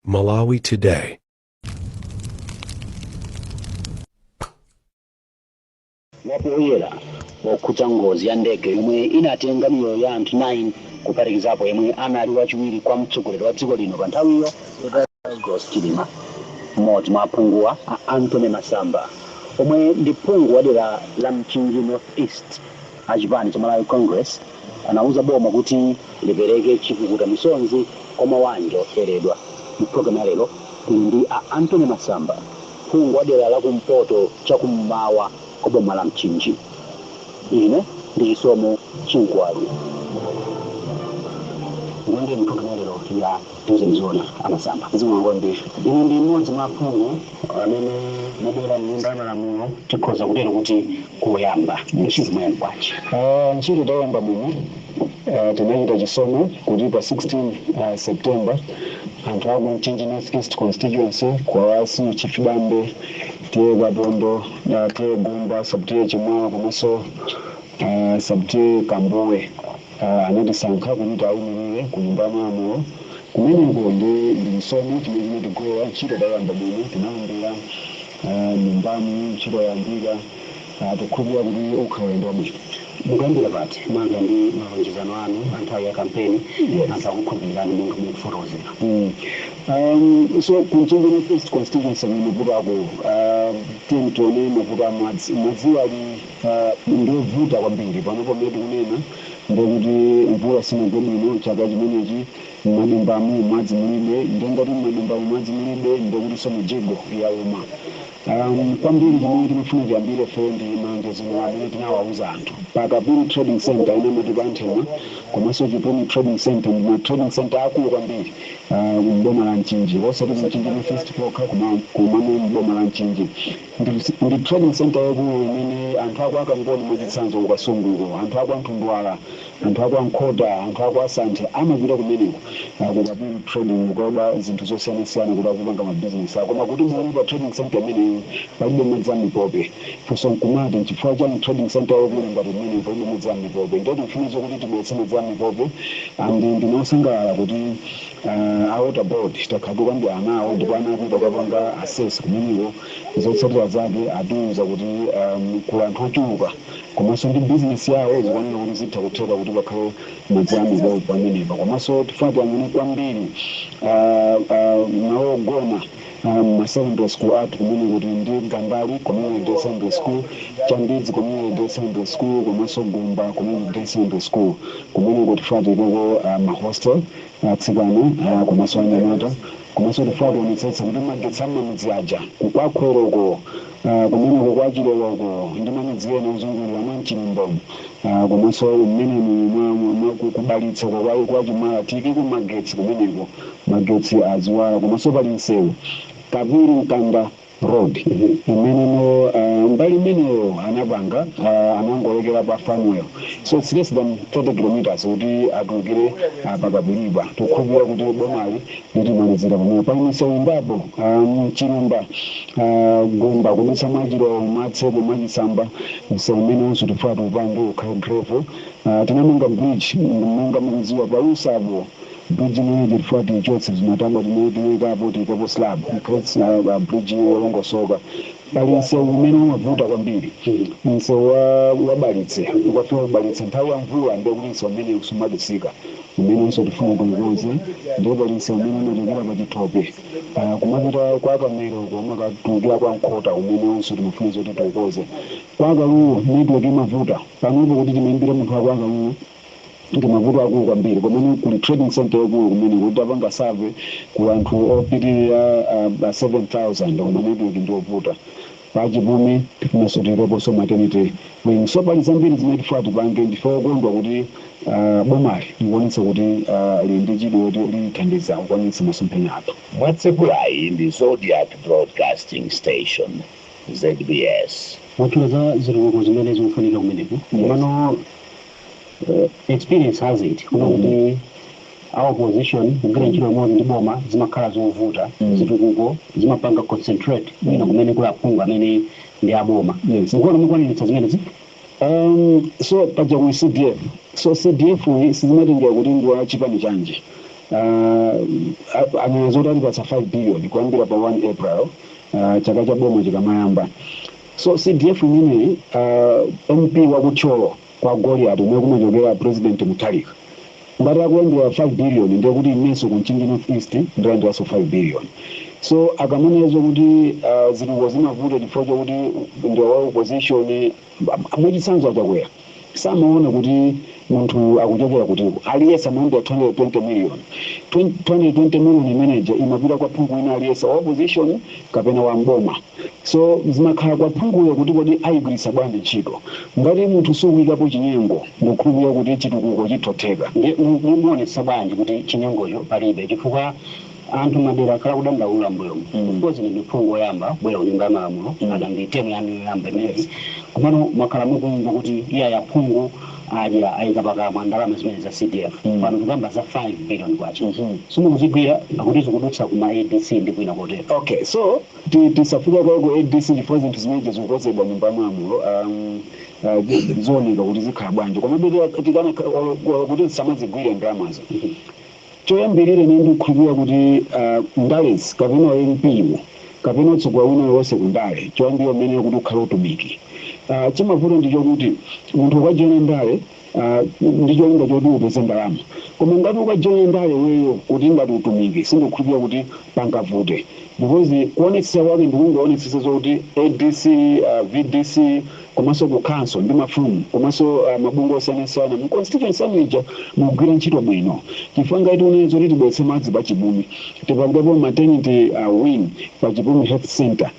Malawi Today. Wapoyera wokhudza ngozi ya ndege yomwe inatenga miyoyo ya anthu 9, kuphatikizapo yemwe anali wachiwiri kwa mtsogoleri wa dziko lino pa nthawiyo, Saulos Chilima. Mmodzi mwa aphunguwa, a Anthony Masamba, omwe ndi phungu wa dera la Mchinji North East a chipani cha Malawi Congress, anauza boma kuti lipereke chipukuta misonzi kwa mabanja oferedwa. Mu programu ya lero tili ndi a Anthony Masamba, phungu wa dera la kumpoto chakummawa kwa boma la Mchinji. Ine ndi Chisomo Chinkwalu. Ndiye mpulogalamu ya lero ya Tiuzeni Zoona, aMasamba, zikomo kwambiri. Ine ndi mmodzi mwa aphungu amene mubwera mnyumba ya malamulo, tikhoza kutero kuti koyamba. Ntchito mwayamba bwanji? Ntchito tayamba bwino. Tinachita chisomo kuti pa 16 September anthu aku Mchinji North East constituency, Kwawasi, Chifibambe, T/A Kapondo, T/A Gumba, sub-T/A Chimwawa komanso sub-T/A Kambuwe anatisankha kuti tiayimirire ku nyumba ya malamulo kumeneko. Ndi chisomo chimene chinatigwera. Ntchito tayamba bwino, tinalumbira nyumbamu, ntchito yayambika. Tikukhulupirira kuti ukhala ulendo wabwino. Mukuyambira pati, manga ndi malonjezano anu anthawi ya kampeni? Anthu akukhulupirirani monga mukufotokozera? So ku Mchinji North East constituency kuli mavuto akulu. Tiyeni tione mavuto a madzi. Madzi ali ndiovuta kwambiri. Pano pamene tikunena, ndekuti mvula sinagwe bwino chaka chimenechi. M'madimbamu madzi mulibe. Ndengati m'madimbamu madzi mulibe, ndekuti so mijigo yauma. Kwambiri chimene timafuna tiyambire fe ndi malonjezano amene tinawauza anthu. Pakapiri Trading Center ine amati Panthema komanso Chipumi Trading Center ndi ma trading center akulu kwambiri mboma la Mchinji, osati ku Mchinji North East kokha, koma kumano mboma la Mchinji ndi trading center yakulu imene anthu aku Akangoni, mwachitsanzo kuKasunguko, anthu aku Anthundwala, anthu aku Ankhota, anthu aku Asanthe amapita kumeneko kuKapiri Trading kukaoda zinthu zosiyanasiyana kuti akupanga mabizinesi ako. Koma kuti muone, pa trading center imeneyi palibe madzi a mipope. Funso nkumati, nchifukwa chani trading center yakulu ngati imeneyi palibe madzi a mipope? Ndiye tikufuna zokuti tibweretse madzi a mipope. And ndinosangalala kuti a Water Board takhala tikukambirana nawo ndipo anapita kukapanga assess kumeneko. Zotsatira zake atiuza kuti kuli anthu ochuluka komanso ndi bizinesi yawo zikuoneka kuti zitha kutheka kuti pakhale madzi a mipope pamenepa. Komanso tifuna tiyang'ane kwambiri malo ogona ma secondary school athu kumene kuti ndi Gandali Community Day Secondary School, Chandidzi Community Day Secondary School komanso Gumba Community Day Secondary School. Kumeneko tifuna tiyikeko ma hostel atsikana komanso anyamata. Komanso tifuna tionetsetsa kuti magetsi amamidzi aja kukwakhweroko, kumeneko kwachiloloko ndi mamidzi ena ozungulira mwa mchilimbomo, komanso mmenemu kubalitsa kwachimala, tiyikeko magetsi kumeneko, magetsi aziwala. Komanso pali msewu Kapiri Mkanda Road imeneno mbali imeneyo anapanga, anangolekera pa Fanuel, so it's less than 30 kilometers kuti atulukire pakapiripa. Tikukhulupirira kuti bomali litimalizira pamene. Pali misewu ingapo, Chilumba, Gumba, kudutsa mwachilo, mwatseko, mwachisamba, msewu umenewonso tifuna tiupange ukhale gravel. Tinamanga bridge monga mukudziwa palusapo. Bridge imeneyi tifuna tiichotse zimatabwa timene tiyikapo, tiyikepo slab, ikhale bridge yolongosoka. Pali msewu umene umavuta kwambiri, msewu wabalitse. Ukafika kubalitse nthawi ya mvula, ndiye kuti msewu umene sumadusika, umenenso tifuna tiukonze. Ndipo pali msewu umene umachokera pa Chithope kumapita kwa Kamero, kumakatulukira kwa Nkhota, umenenso timafuna zoti tiukonze. Kwa Kalulu network imavuta. Panopo kuti timayimbire munthu wa kwa Kalulu ndi mavuto akulu kwambiri, komano kuli trading center yakulu kumene kuti apanga survey ku anthu opitirira 7000, koma network ndi ovuta. Pachipumi tifunanso tiyikeponso maternity wing. So pali zambiri zimene tifuna tipange. Ndife okondwa kuti bomali likuonetsa kuti lili ndi chidwi kuti lilithandiza kukwanitsa masomphenya athu. Mwatsekulayi ndi Zodiac Broadcasting Station, ZBS. Mwatchula za zitukuko zimene zikufunika kumeneko. Yes. Komano experience has it kuna kuti our opposition kugwira ntchito limodzi ndi boma zimakhala zovuta. Zitukuko zimapanga concentrate mwina kumene kuli aphungu amene ndi aboma. Mukuona mukwaniritsa zimenezi? So paja kuli CDF. So CDF iyi sizimatengera kuti ndi wa chipani chanji. Anena zoti atipatsa 5 billion kuyambira pa 1 April, chaka cha boma chikamayamba. So CDF imeneyi, MP wakutcholo kwa Goliath umwe kumachokera President Mutharika, ngati akulandira 5 billion, ndiye kuti inenso ku Mchinji North East ndilandiranso 5 billion. So akamanena kuti zitukuko zimavuta chifukwa chokuti ndi wa opposition, mwachitsanzo aChakwera, samaona kuti munthu akuchokera kutiko. Aliyense amalandira 220 million. 220 million imeneja imapita kwa phungu ina aliyense, wa opposition kapena wa mboma. So zimakhala kwa phunguyo kuti kodi ayigwiritsa bwanji ntchito. Ngati munthu sukuyikapo chinyengo, ndikukhulupirira kuti chitukuko chithotheka. Muonetsa bwanji kuti chinyengocho palibe? Chifukwa anthu madera akhala kudandaula mbuyomu. Of course ndi phungu woyamba kubwera ku Nyumba ya Malamulo, ana ndi term yanu yoyamba imeneyi, komano mwakhala mukumva kuti iya yaphungu adya, ayika pakamwa ndalama zimene za CDF. Pano tikamba za 5 billion kwacha, simukuzigwira, akuti zikudutsa kuma ADC ndi kwina kotero. Okay, so tisafika kwa ku ADC chifukwa zinthu zimene zikukonzedwa Nyumba ya Malamulo, zioneka kuti zikhala bwanji. Komabe tikana kuti zisamazigwire ndalamazo, choyambirira ine ndikukhulupirira kuti ndalezi kapena MP wo kapena utsogoleri wina wonse kundale, choyambirira umene kuti ukhale utumiki. Chimavuto ndi chokuti munthu ukajoina ndale ndi cholinga choti upeze ndalama, koma ngati ukajoina ndale weyo kuti ngati utumiki, sindikukhulupirira kuti pangavute, because kuonetsetsa kwake ndikungoonetsetsa zokuti ADC, VDC komanso ku council ndi mafumu komanso mabungwe osiyanasiyana mu constituency yanu ija mukugwira ntchito bwino. Chifukwa ngati unene zoti tibweretse madzi pa Chipumi, tipangepo maternity wing pa Chipumi Health Center,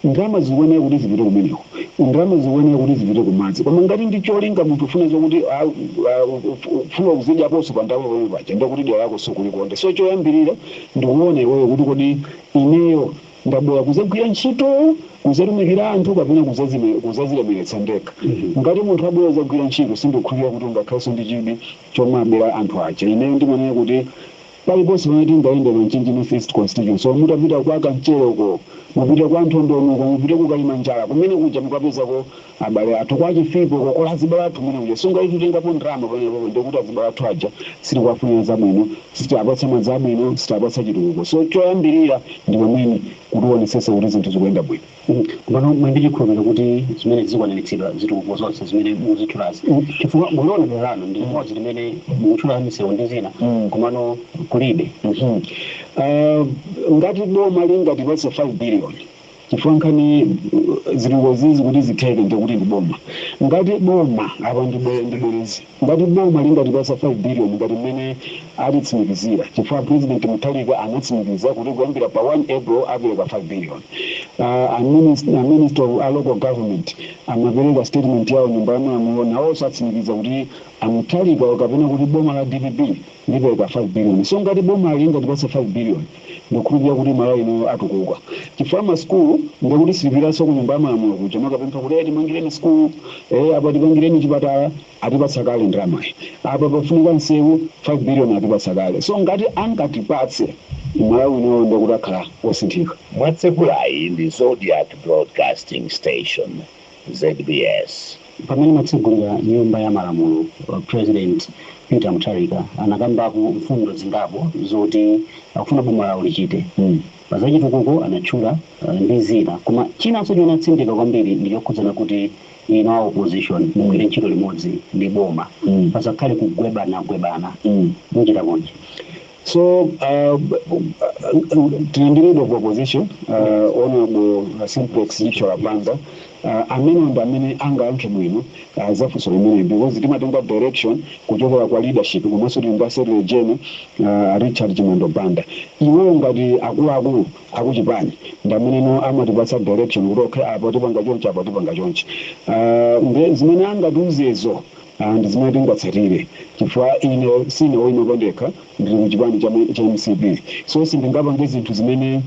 ndalama zikuyenera kuti zipite kumeneko, ndalama zikuyenera kuti zipite kumadzi. Koma ngati ndi cholinga munthu ufuna zokuti ufuna kuzidyaponso pa ndalama pamene paja, ndikuti dera lako sikulikonde. So choyambirira ndikuona iweyo kuti kodi ineyo ndabwera kuzagwira ntchito, kuzatumikira anthu, kapena kuzazilemeretsa ndekha? Ngati munthu abwera kuzagwira ntchito, sindikukhulupirira kuti ungakhalenso ndi chidwi chomwe abwera anthu aja. Ineyo ndimanena kuti paliponse pamene tingayende pa Mchinji North East constituency, so mutapita kwa Kamcheroko, mupite kwa Nthondonuko, mupite ku Kalimanjala kumene kuja, mukapezako abale athu, kwa Chifipo kokola azibale athu kumene kuja. So ngati titengapo ndalama pamenepopo, ndikuti azibale athu aja sitikuwafunira zabwino, sitiapatsa madzi abwino, sitiapatsa chitukuko. So choyambirira ndi pamene kuti uonetsetse kuti zinthu zikuyenda bwino. Komano muli ndi chikhulupiriro kuti zimene zikwaniritsidwa, zitukuko zonse zimene mukuzitchulazi? Chifukwa muliona dera lanu ndi limodzi limene mukutchula misewu ndi zina, komano kulibe. Ngati boma lingatipatse 5 billion, chifukwa nkhani zitukuko zizi kuti zitheke ndikuti ndi boma. Ngati boma, apa ndibwerezi, ngati boma lingatipatsa 5 billion ngati mmene atitsimikizira, chifukwa President Mutharika anatsimikiza kuti kuyambira pa 1 April apereka 5 billion. A minister of a local government amapereka statement yawo Nyumba ya Malamulo, nawonso atsimikiza kuti aMutharika kapena kuti boma la DPP lipereka 5 billion. So ngati boma lingatipatsa 5 billion, ndikukhulupirira kuti Malawi ino atukuka, chifukwa masukulu ndikuti silipiranso ku Nyumba ya Malamulo kuja makapempha kuti timangireni sukulu, apa timangireni chipatala. Atipatsa kale ndalamayi. Apa pafunika nsewu, 5 billion atipatsa kale. So ngati angatipatse, Malawi ino ndikuti akhala osinthika. Mwatsekulayi ndi Zodiac Broadcasting Station, ZBS. Pamene matsegulira Nyumba ya Malamulo, President Peter Mutharika anakambapo mfundo zingapo zoti akufuna boma lawo lichite pazachitukuko, anatchula ndi zina, koma chinanso chonatsindika kwambiri ndi chokhudzana kuti ino a opposition mugwire ntchito limodzi ndi boma, pasakhale kugwebana gwebana. Muchita bwanji? So tili ndi leader of opposition, Honorable Simplex Chithyola Banda, amene ndi amene angayankhe bwino zafunso limene, because timatenga direction kuchokera kwa leadership. Komanso tili ndi secretary general, Richard Chimwendo Banda. Iwo ngati akuluakulu akuchipani ndi amene amatipatsa direction kuti okay, apa tipanga chonchi, apa tipanga chonchi. Nde zimene angatiuzezo ndi zimene tingatsatire, chifukwa ine sine woyima pandekha, ndili kuchipani cha MCP, so sindingapange zinthu zimene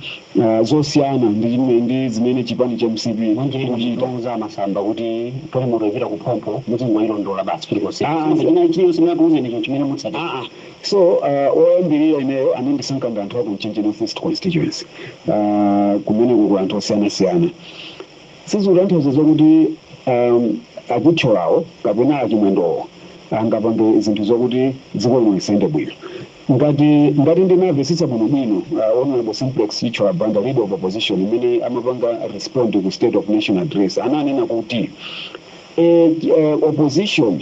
zosiyana ndi zimene chipani cha MCP chikuchita. Muza masamba kuti galimoto ipita kuphompho, muzingoyilondola basi kulikonse? Ah, China chiliyonse mnatiuze ndicho chimene mutsatira. Ah, ah. So oyambirira ineyo anandisankha ndi anthu aku Mchinji North East constituency, kumene kuli anthu osiyanasiyana. Sizikutanthauza zokuti achithyolawo kapena achimwendowo angapange zinthu zokuti dziko lino lisayende bwino. Ngati ndinamvetsetsa bwinobwino, Honorable Simplex Chithyola Banda, leader of opposition, imene amapanga respond ku State of Nation Address, ananena kuti opposition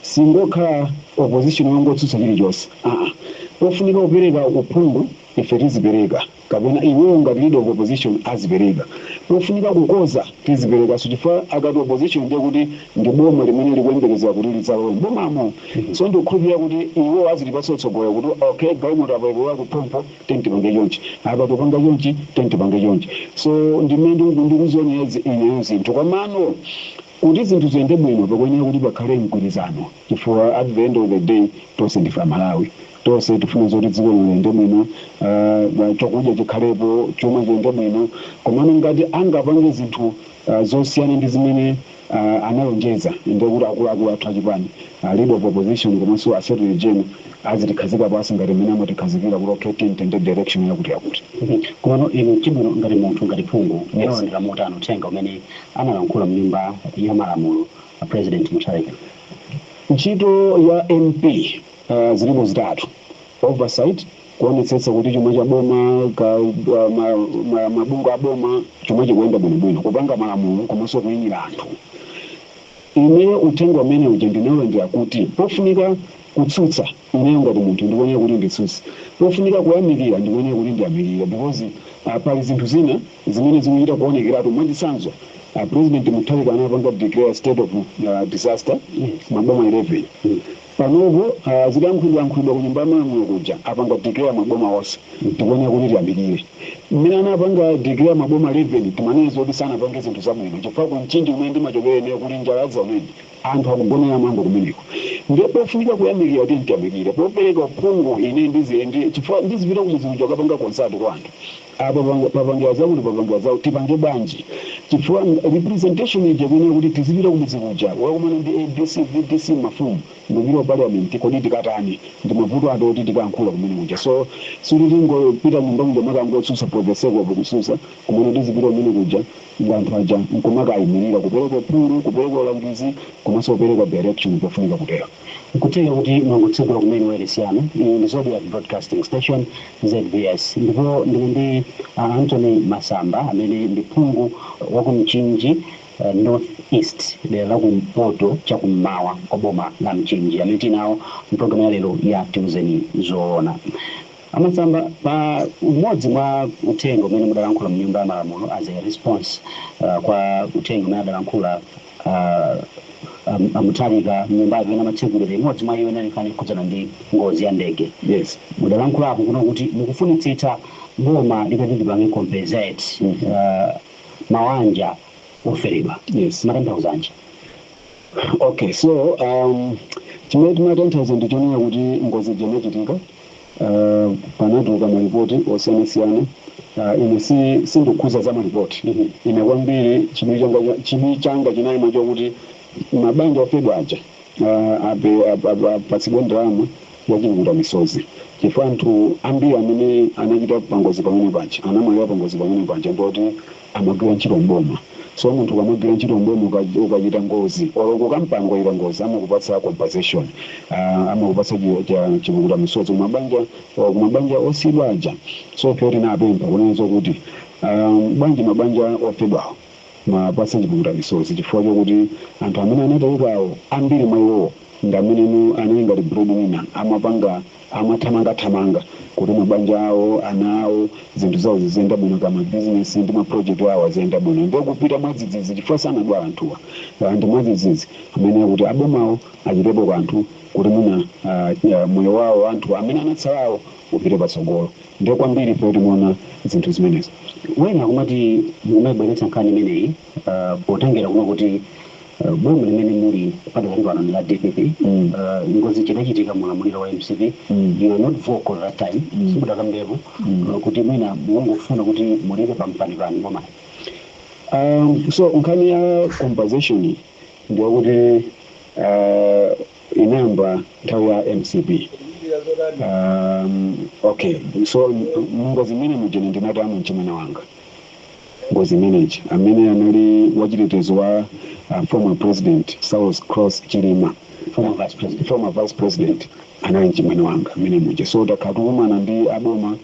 singokhala opposition yongotsutsa chilichonse. Aa, pofunika kupereka uphungu ife tizipereka, kapena iweyo ngati leader of opposition azipereka. Pofunika kukoza tiziperekaso, chifukwa akati opposition ndiye kuti ndi boma limene likuyembekezera kuti lidzalowe bomamo. So ndikukhulupirira kuti iwo azilipatsa utsogolo kuti okay, galimoto apa ikuwa kuphompho, tentipange chonchi, apa tupanga chonchi, tentipange chonchi. So ndimene ndikuzionera ineyo zinthu. Komano kuti zinthu ziyende bwino pakuyenera kuti pakhale mgwirizano, chifukwa at the end of the day tonse ndife Amalawi, tonse tifuna zoti dziko liyende bwino, chakudya chikhalepo, chuma chiyende bwino. Komano ngati angapange zinthu zosiyana ndi zimene analonjeza, ndiye kuti akuluakulu athu achipani, leader of opposition komanso a secretary general, azitikhazika pasi ngati mmene amatikhazikira kuti okay, tiyende direction yakuti yakuti. Komano inu chibwino ngati munthu, ngati phungu, munalandira motani uthenga umene analankhula mnyumba ya malamulo a President Mutharika? Ntchito ya MP zilipo zitatu: oversight, kuonetsetsa kuti chuma cha boma ka, mabungwe a boma, chuma chikuyenda bwinobwino, kupanga malamulo, komanso kuyimira anthu. Ineyo uthenga umene uja ndinalandira kuti pofunika kutsutsa, ineyo ngati munthu ndikuonera kuti nditsutse, pofunika kuyamikira ndikuonera kuti ndiyamikire, because pali zinthu zina zimene zikuchita kuonekeratu. Mwachitsanzo, President Mutharika anapanga declare state of disaster maboma 11. Panopo zidankhulidwa ku nyumba ya malamulo kuja, apanga declare maboma onse, tikuonera kuti tiyamikire. Mmene anapanga declare maboma 11, timanene zoti sanapange zinthu zabwino, chifukwa ku Mchinji kumene ndimachokera ineyo kuli njala zaumene, anthu akugonera mambo kumeneko. Ndiye pofunika kuyamikira kuti ntiyamikire, popereka uphungu ine ndiziyende, chifukwa ndizipita kumudzi kuja kapanga consult kwa anthu apa papangira zakuti, papangira zakuti, tipange bwanji? Chifukwa representation ija kuyenera kuti tizipita kumudzi kuja, wakumana ndi ADC, VDC, mafumu, ndikupita ku parliament, kodi tikatani ndi mavuto ati oti tikayankhula kumene kuja? So sikuti tingopita nyumba kuja makangotsutsa for the sake of kutsutsa, kumene tizipita kumene kuja ndi anthu aja nkumakayimirira, kupereka uphungu, kupereka ulangizi, komanso kupereka direction pofunika kutero. Nkutheka kuti mwangotsegula kumene wailesi yanu, iyi ndi Zodiac Broadcasting Station, ZBS, ndipo ndili ndi Anthony Masamba amene ndi phungu wa ku Mchinji North East, dera la kumpoto chakummawa kwa boma la Mchinji, amene tinawo mpulogalamu ya lero ya Tiuzeni Zoona. Amasamba, pa umodzi mwa uthenga umene mudalankhula mnyumba ya malamulo as a response kwa uthenga umene adalankhula amutharika mnyumba imene amatsekulira, imodzi mwa iyo inali nkhani yokhudzana ndi ngozi ya ndege. Mudalankhulapo kuno kuti mukufunitsitsa boma likati lipange compensate mawanja oferedwa. Matanthauzanji? Okay, so chimene timatanthauza ndichonena kuti ngozi ija inachitika, panatuluka malipoti osiyanasiyana. Ine sindikhuza za malipoti. Ine kwambiri chidwi changa chinayima chokuti mabanja ofedwa aja apatsidwe ndalama yachipukuta misozi, chifukwa anthu ambiri amene anachita pangozi pamene paja, anamwalira pangozi pamene paja, ndoti amagwira ntchito mboma. So munthu ukamagwira ntchito mboma, ukachita ngozi, olo kukampango ita ngozi, amakupatsa compensation, amakupatsa chipukuta misozi kumabanja osidwa aja. So ife tinapempha kunena zokuti bwanji mabanja ofedwawo mapatsa chipukuta misozi, chifukwa chokuti anthu amene anatayikawo, ambiri mwa iwowo ndi amene anali ngati breadwinner, amapanga, amathamangathamanga kuti mabanja awo, ana awo, zinthu zawo ziziyenda bwino, kama business ndi maproject awo aziyenda bwino. Ndiye kupita mwadzidzidzi, chifukwa sanadwala anthuwa, ndi mwadzidzidzi, amene kuti abomawo achitepo kanthu kuti mwina moyo wawo anthu amene anatsalawo upite patsogolo. Ndiye kwambiri ife timaona zinthu zimenezo. Wena kumati mukumabweretsa nkhani imeneyi potengera kuno kuti boma limene muli padakali pano ndi la DPP. Ngozi chinachitika mulamuliro wa MCP. You were not vocal that time. Simudakambepo kuti mwina mungofuna kuti mulire pampanipani boma. So nkhani ya compensation ndiyokuti inayamba nthawi ya MCP. Okay, so ngozi imene mujeni ndinati amu mchimwene wanga, ngozi imeneji, amene anali wachitetezo wa former President Saulos Klaus Chilima, former vice president. Former vice president. Anali mchimwene wanga amene muja. So takhala tikumana ndi aboma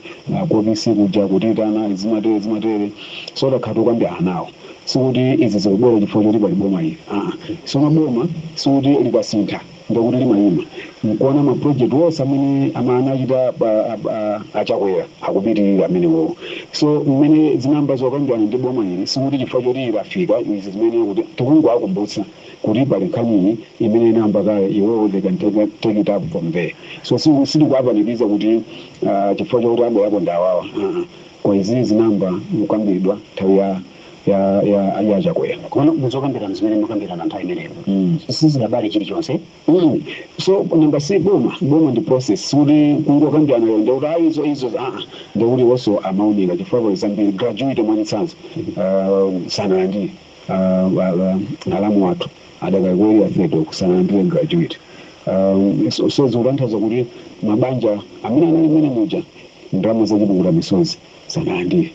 kuofisi kuja, kutitana, zimatere zimatere. So takhala tikukambirana nawo. Sikuti izi zikubwera chifukwa choti pali boma ili, aa. So maboma sikuti likasintha ndikuti limayima. Nkuona ma project wonse amene anachita Achakwera akupitirira amenewo. So mmene zinamba zokambirana ndi boma ili, sikuti chifukwa choti lafika izi zimene kuti tikungowakumbutsa kuti pali nkhaniyi imene inamba kale, iwowo they can take it up from there. So sitikuapanikiza kuti chifukwa chokuti abwerapo ndawawa, kwa izi zinamba kukambidwa nthawi ya Chakwera. Kono muzokambirana zimene mukambirana nthawi imeneyo sizidabale chilichonse? So nanga si boma, boma ndi process. Sikuti kungokambirana lero ndikuti ayi, izo izo, aa. Ndikuti wonso amaunika chifukwa pali zambiri. Gratuity, mwachitsanzo, sanalandire. Alamu athu adakali afeto kusanalandire gratuity. So zikutanthauza kuti mabanja amene anali mmene muja ndalama zachipukuta misozi sanalandire.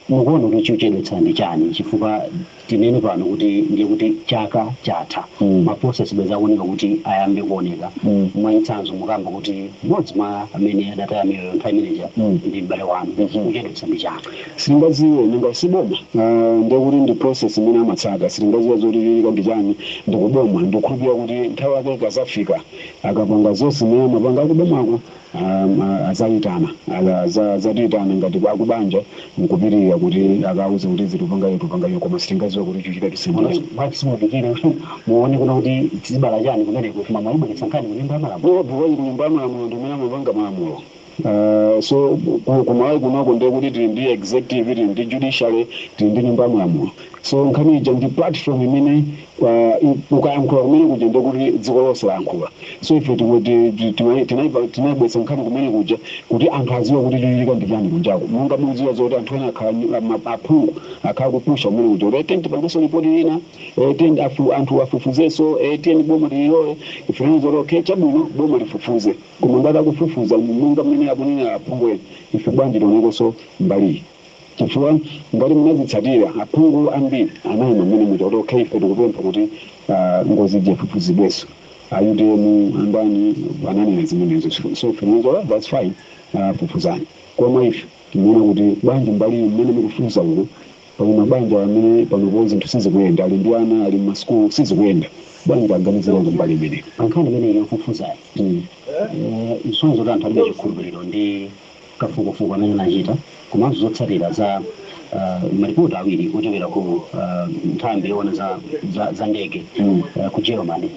Mukuona kuti chikuchedwetsa ndi chani? Chifukwa tinene pano kuti ndiye kuti chaka chatha, ma process bweza akuoneka kuti ayambe kuoneka. Mwachitsanzo, mukamba kuti mmodzi mwa amene adataya miyoyo nthawi imeneja ndi m'bale wanu. Kuchedwetsa ndi chani? Sitingadziwe, nanga siboma. Ndekuti ndi process imene amatsata. Sitingadziwe zoti chichitika ndi chani, ndikuboma. Ndikukhulupirira kuti nthawi yake ikazafika, akapanga zonse imene amapanga akubomako, azayitana, azatiyitana ngati akubanja nkupitirira kuti akauze kuti zitupangayo tupangayo, koma sitingadziwe kuti chichitika tisendiyani. Bwanji simudikire muone kuna kuti tizibala chani kumeneko, koma mwayibweretsa nkhani kunyumba ya malamulo? Because kunyumba ya malamulo ndi umene amapanga malamulo. So kumalawi kunoko ndiye kuti tili ndi executive, tili ndi judiciary, tili ndi nyumba ya malamulo. So nkhani ija ndi platform imene ukayankhula kumene kuja ndiye kuti dziko lonse layankhula. So ife tinayibweretsa nkhani kumene kuja kuti anthu adziwe kuti chichitika ndi chani kunjako. Monga mukudziwa zoti anthu ena akhala aphungu akhala kupusha kumene kuja kuti tiyeni tipangenso ripoti ina, tiyeni anthu afufuzenso, tiyeni boma lililole. Ife tinazoti okay, chabwino, boma lifufuze, koma ngati akufufuza monga mmene akunena aphungu ena, ife bwanji tionekonso mbaliyi? Chifukwa ngati munazitsatira, aphungu ambiri anayima mmene muja kuti okay, ife tikupempha kuti ngozi ija ifufuzidwenso. A UTM andani ananena zimenezo. So ife tinazoti, "Oh, that's fine, fufuzani," koma ife timaona kuti bwanji mbali mmene mukufufuza uku pali mabanja amene panopo zinthu sizikuyenda, ali ndi ana, ali mmasukulu, sizikuyenda. Bwanji taganizirako mbali imeneyo? Pa nkhani imeneyi yofufuzayi, nsonzo kuti anthu alibe chikhulupiriro ndi kafukufuku amene anachita komanso zotsatira za malipoti awiri ochokera ku nthambi yoona za ndege ku Germany.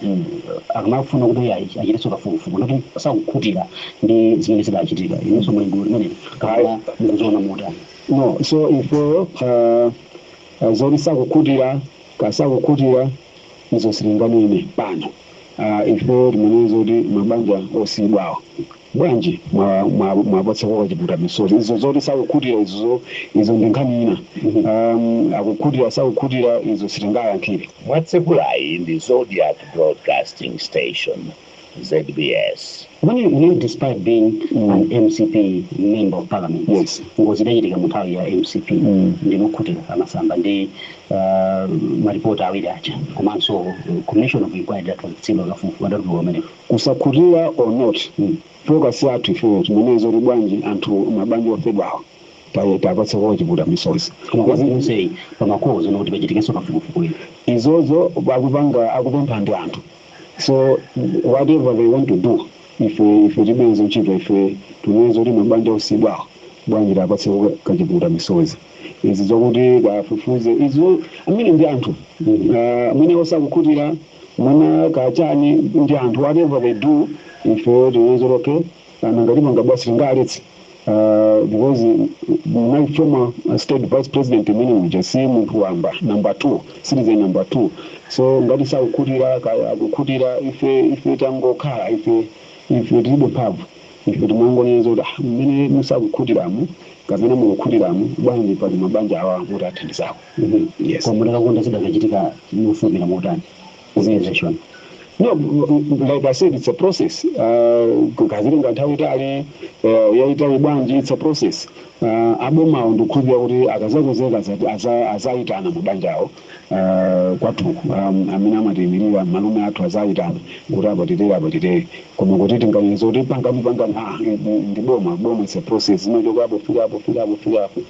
Akamafuna kuti achitenso kafukufuku ndoti sakukhutira ndi zimene zidachitika. Inunso muli gulu limene kapena mukuziona motani? No, so ifeyo zoti sakukhutira kasakukhutira izo silinganene pano. Ifeyo timanene zoti mabanja osiyidwawo bwanji mwapatsako kachiputa misozi. Izo zoti sakukhutira, izo ndi nkhani ina. Akukhutira, sakukhutira, izo sitingayankhire. Mwatsekulayi ndi Zodiak Broadcasting Station, ZBS. When you, despite being an MCP member of parliament, ngozi idachitika mu nthawi ya MCP, ndinokhutira amasamba ndi maripoti awiri aja komanso commission of inquiry idatulutsidwa, kafukufuku adatuluka pamenepo? Kusakhutira or not, focus yathu ifeyo timanene zoti bwanji anthu mabanja ofedwawo tapatsako chiputa misozi. Koma kwazi pamakozo nokuti pachitikenso kafukufuku ino. Izozo akupanga, akupempha ndi anthu, so whatever they want to do, ife tibenzo ntchito. Ife tinene zoti mabanja osiyidwawo bwanji tapatseko kachiputa misozi. Izi zokuti kafufuze izo, amene ndi anthu, mwina osakukhutira, mwina kachani, ndi anthu. Whatever they do, ife tinene zoti okay, nangati pangabwa sitingaletse, because my former state vice president imene uja si munthu wamba, number two, citizen number two. So ngati sakukhutira, akukhutira, ife tangokhala, ife tilibe mphamvu. Ife timangonena kuti mmene musakukhutiramo kapena mukukhutiramu, bwanji pali mabanja awa mutathandizako. Yes. Koma mutakakonda zidakachitika mofulumira motani organization? No, like I said, it's a process. Kazilenga nthawi itali, yaitali bwanji, it's a process. Abomawo ndikukhulupirira kuti akazakonzeka azayitana mabanjawo kwathuku, amene amatiyimirira malume athu azayitana kuti apa titere, apa titere. Koma kuti tinganize kuti pangani, pangani, ah, ndi boma. Boma is a process, imachoka apo, fika apo, fika apo, fika apo.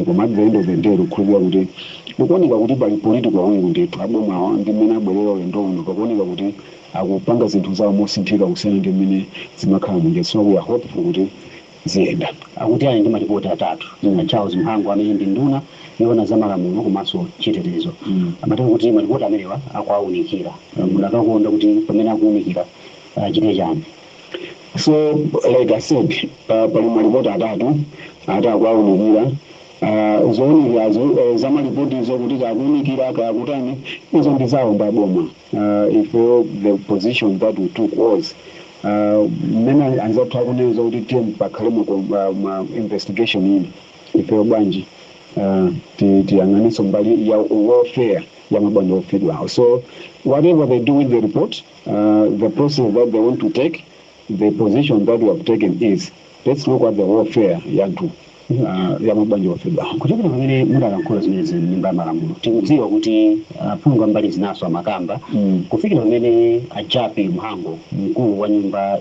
Koma at the end of the day, ndikukhulupirira kuti ndikuoneka kuti pali political will ndithu. Abomawa ndi mmene abwerera ulendo uno, pakuoneka kuti akupanga zinthu zawo mosinthika kusiyana ndi mmene zimakhala munja. So we are hopeful kuti ziyenda. Akuti ali ndi malipoti atatu. Charles Mhango, amene ndi nduna yoona za malamulo komanso chitetezo, amatero kuti malipoti amenewa akuawunikira. Munakakonda kuti pamene akuwunikira achite chani? So like I said, pali malipoti atatu ati akuawunikira. Zowunikirazo, za malipotizo, kuti kakuwunikira kakutani, izo ndi zawo mbaboma. Ifeyo the position that we took was, mmene anzathu akunena kuti tiye pakhale ma investigation ina, ifeyo bwanji tiyang'anenso mbali ya welfare ya mabanja ofedwawo? So whatever they do with the report, the process that they want to take, the position that we have taken is let's look at the welfare yanthu, ya mabanja ofedwawo. Kuchokera pamene mudalankhula zimenezi mnyumba ya malamulo, tikudziwa kuti aphungu ambali zinaso amakamba. Kufikira pamene ajapi Mhango, mkulu wa nyumba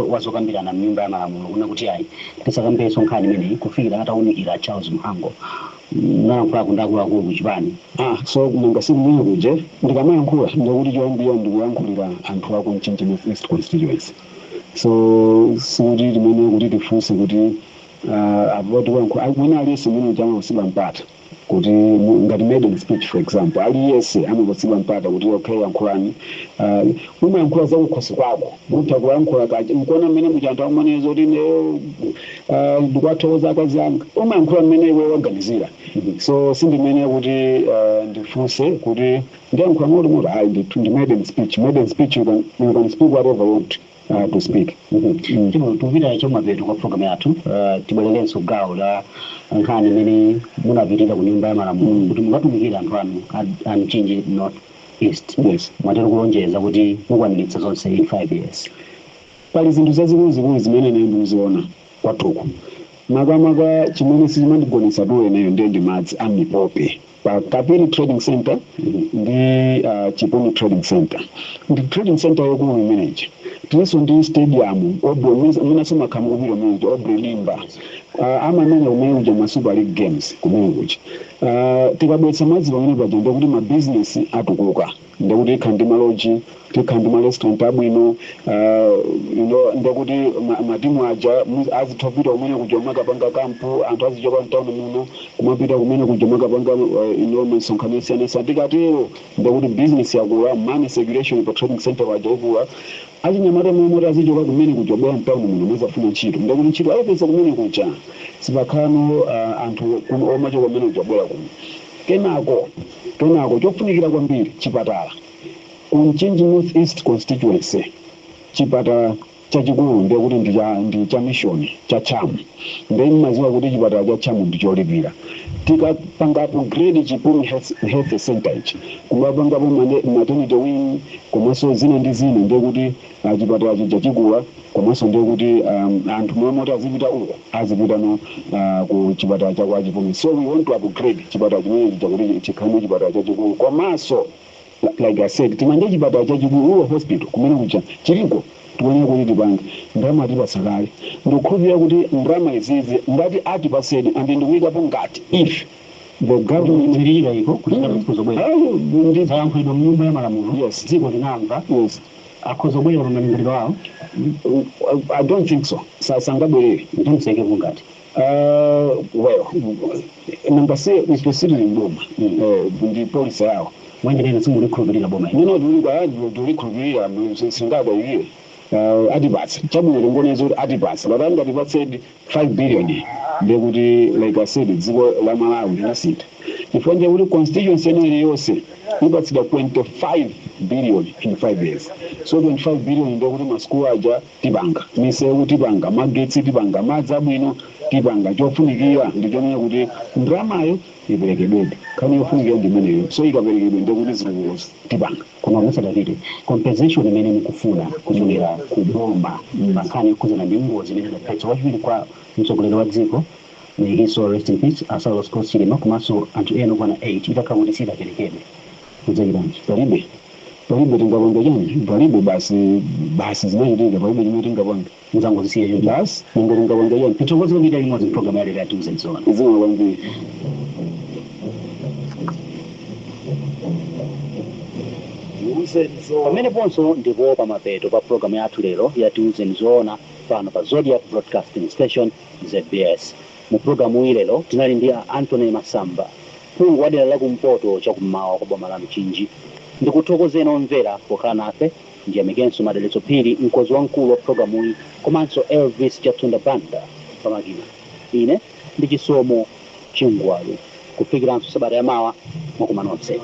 wazokambirana mnyumba ya malamulo, kuna kuti ayi, tisakambenso nkhani imeneyi kufikira atawunikira Charles Mhango, nalankhulako ndi akuluakulu kuchipani? Ah, so nanga sikumene kuje ndikamayankhula ndikuti choyambira ndikuyankhulira anthu aku Mchinji North East constituency. So sikuti timene kuti tifunse kuti apo tikuyankhula mwina aliyense mwene uja amapatsidwa mpata kuti ngati maiden speech, for example, aliyense amapatsidwa mpata kuti okay, yankhulani. Umayankhula zakukhosi kwako, mutha kuyankhula kaja nkuona mmene muja anthu akumanena kuti ine ndikuwathokoza akazi anga. Umayankhula mmene iwe waganizira. So sindimene kuti ndifunse kuti ndiyankhula moti moti, ayi ndithu, ndi maiden speech. Maiden speech, you can speak whatever you want to speak. Tikupita chakumapeto kwa programu yathu. Tibwererenso gawo la nkhani imene munapitira ku nyumba ya malamulo kuti mukatumikire anthu anu a Mchinji North East. Yes. Mwatero kulonjeza kuti mukwaniritsa zonse in 5 years. Pali zinthu zazikuluzikulu zimene ine ndikuziona kwathuku. Makamaka chimene sichimandigonetsa tulo ineyo ndiye ndi madzi a mipope pa Kapiri Trading Center ndi Chipumi Trading Center. Ndi trading center yaikulu imeneji. Tilinso ndi stadium Obre, mwinaso makhamu kupita umeneji, Obre Limba, amamenya kumene kuja ma Super League games kumene kuja. Tikabweretsa madzi pamene paja, ndikuti mabizinesi atukuka, ndikuti tikhala ndi ma lodge, tikhala ndi ma restaurant abwino, ndikuti matimu aja azitha kupita kumene kuja kumakapanga camp. Anthu azichoka mtawuni muno kumapita kumene kuja kumakapanga misonkhano yosiyanasiyana. Tikatero ndikuti business yakula, money circulation pa trading center paja ikula. Achinyamata momwe azichoka kumene kuja bwera mtawuni muno muzafuna ntchito, ndikuti ntchito ayipeza kumene kuja. Sipakhalano anthu omachoka kumene kuja bwera kuno. Kenako chofunikira kwambiri, chipatala ku Mchinji North East constituency. Chipatala chachikulu ndiye kuti ndi cha mission cha Chamu. Ndiye mmaziwa kuti chipatala cha Chamu ndi cholipira. Tikapanga upgrade Chipumi Health Center ichi, kumapangapo maternity wing komanso zina ndi zina, ndiye kuti chipatala chija chikula. Komanso ndiye kuti anthu momwe moti azipita uko azipita no ku chipatala cha kwa Chipumi. So we want to upgrade chipatala chimene chija kuti chikhale chipatala chachikulu. Komanso like I said, timange chipatala chachikulu, rural hospital kumene kuja chiliko. Tikuonera kuti tipange ndalama atipatsa kale. Ndikukhulupirira kuti ndalama izizi ngati atipasedi, and ndikuyikapo ngati if the government Zililira iko kuti kuzobwera. Ah, Zayankhulidwa mnyumba ya malamulo. Yes. Dziko linamva. Yes. Akhoza kubwera pa malingaliro awo? I don't think so. Sangabwerere. Ndimseke kungati. Well, nanga se ife sitili mboma, ndi policy yawo. Mwenjerena simulikhulupirira boma ili? Nino tulikhulupirira, singabwerere. Atipatsa chabwino, tingoneza kuti atipatsa. But angatipatse 5 billion, ndekuti like I said, dziko la Malawi linasintha. Chifukwa ndiye kuti constituency ene iliyonse ipatsidwa 25 billion in 5 years. So 25 billion ndiye kuti masukulu aja tipanga, misewu tipanga, magetsi tipanga, madzi abwino tipanga. Chofunikira ndi chonena kuti ndalamayo iperekedwedi. Nkhani yofunikira ndi imeneyo. So ikaperekedwe, ndiye kuti zitukuko tipanga. Koma musadapite, compensation imene mukufuna kuchokera ku boma pa nkhani yokhuzana ndi ngozi imene idaphetsa wachiwiri kwa mtsogoleri wa dziko, may his soul rest in peace, a Saulos Klaus Chilima, komanso anthu ena okwana 8, itakhala kuti sidaperekedwe, mudzachitanji? Palibe tingapange chani? Palibe. Basi, basi, zinachitika, palibe chimene tingapange. Muzangozisiya choncho? Basi, ningo tingapange chani? Tithokoze kupita limodzi mpulogalamu ya lero ya Tiuzeni Zoona. Zikomo kwambiri. Tiuzeni Zoona. Pameneponso ndipo pamapeto pa programu yathu lero ya Tiuzeni Zoona pano pa Zodiac Broadcasting Station, ZBS. Mu programu iyi lero tinali ndi a Anthony Masamba, phungu wa dera lakumpoto chakummawa kwa boma la Mchinji. Ndikuthokozeni omvera pokhala nafe. Ndiyamikenso Madalitso Phiri, mkonzi wamkulu wa programuyi, komanso Elvis Chatsunda Banda pamakina. Ine ndi Chisomo Chingwalu. Kufikiranso sabata yamawa, mwakoma nonse.